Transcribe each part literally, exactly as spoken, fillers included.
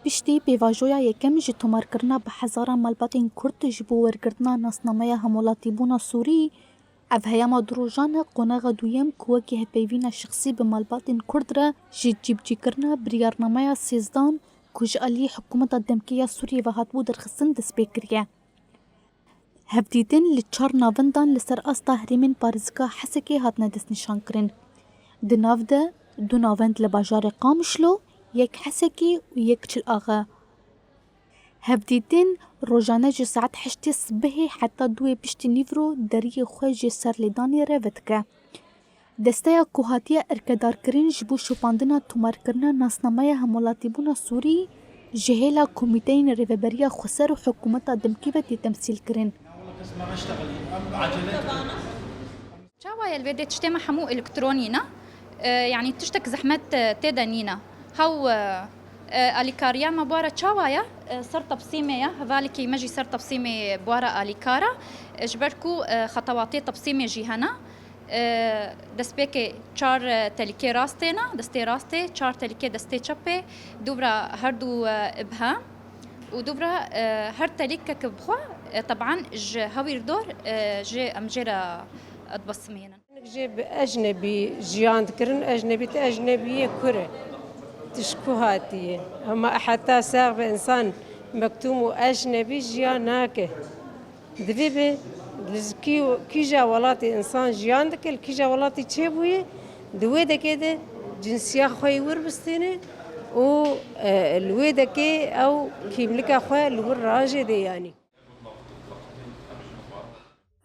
Piştî pêvajoya yekem ji tomarkirina bi hezaran malbatên Kurd ji bo wergirtina nasnameya hemwelatîbûna Sûrî, ev heyama du rojan e qonaxa duyem ku wekî hevpeyvîna şexsî bi malbatên Kurd re ji cîbicîkirina biryarnameya sêzdan ku ji alî hikûmeta demkê ya Sûriyê ve hatibû derxistin dest pê kiriye. Hevdîtin li çar navendan li ser asta herêmên parêzika Hesekê hatine destnîşankirin. Di nav de du navend li bajarê Qamişlo, yek Hesekê û yek Çil Axa. Hevdîtin rojane ji saet heştê sibehê heta duwê piştî nîvro deriyê xwe ji serlêdanê re vedike. Desteya ku hatiye erkedarkirin ji bo şopandina tomarkirina nasnameya hemwelatîbûna Sûrî ji hêla komîteyên Rêveberiya Xweser û hikûmeta demkî ve tê temsîlkirin. Çawa ye li vê dê tiştê me hemû elektronî ne? E, yanî tiştek zehmet, e, tê de nîne. Hew, e, e, alîkariya me bû re çawa ye? E, ser tepsîmê ye. Hevalekî me jî ser tepsîmê bû re alîkar e. E, ji ber ku, e, xetewatê tepsîmê jî hene. E, destpêkê çar, e, telîkê rastê ne, destê rastê, çar telîkê destê çepê, dûvra her du, e, ibhem û dûvra, e, her telîkek bi xwe, e, teban ji hewîr dor, e, jê em jê re dibesmînin. Jê bi ecnebî jiyan dikirin, ecnebî ti ecnebiyê kur e. Tişt ku hatiye. Hema heta sax be insan mektûm û ecnebî jiyan nake. Divê be li kî-, kîja welatê insan jiyan dike, li kîja welatî çêbûye, di wê dekê de cinsiya xwe yî wir bistêne û, e, li wê dekê ew kîmlika xwe li wir rajê de yanî.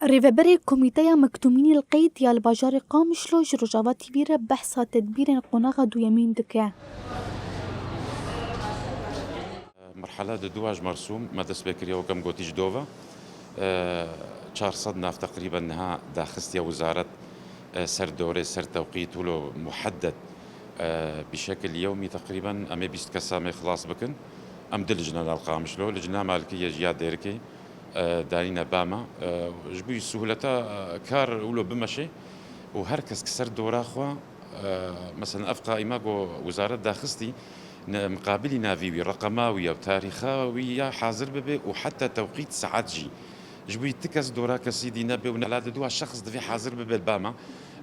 Rêveberê Komîteya Mektûmînî li Qeyd ya li bajarê Qamişlo ji Rojava T V re behsa tedbîrên qonaxa duyemîn dike. Merhela di dua ji Mersûm me dest pê kiriye, wek em gotî ji dova. E, çar sed nav teqrîben niha daxistiye wizaret, e, ser dorê, ser tewqît wilo muheddet, e, bi şekil yewmî teqrîben em ê bîst kesa mê xilas bikin. Em di licna li Qamişlo, licna malikî ye ji ya Dêrikê, e, danîne ba me. E, ji bo suhuleta, e, kar wilo bimeşe û her kes ki ser dora xwe, e, mesela ev qaîma ku wizaret daxistî, ne, miqabilî navî wî, reqema wî ya, tarîxa wî ya hazir bibe û heta tewqît saet jî. Ji bo ti kes dora kesî dî nebe û ne la di dua şexs divê hazir bibe li ba me.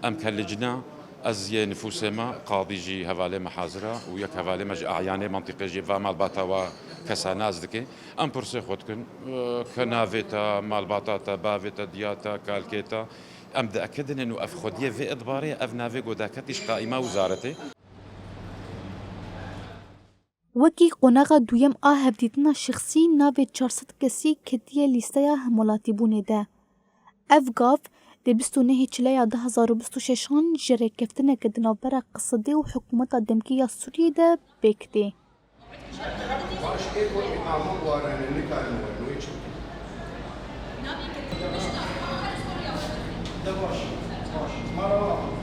Em ke licna, ez yê nifûsê me, qadî jî hevalê me hazir e û yek hevalê me ji ayanê mentiqê jî va malbata wa kesa nas dike. Em pirsê xwe dikin, e, ke navê te, malbata te, bavê te, diya te, kalkê te. Em diekidinin û ev xwediyê vê idbarê, ev navê ku daketî ji qaîma wizaretê. Wekî qonaxa duyem a hevdîtina şexsî navê çar sed kesî ketiye lîsteya hemwelatîbûnê de. Ev gav di bîst û nehê Çileya du hezar û bîst û şeşan ji rêkeftineke di navbera Qisidê û hikûmeta demkî ya Sûriyê de pêk tê. Baş, ê ku îmamon warene nikarin werin wê çi bikin? De baş, baş. Mala wa.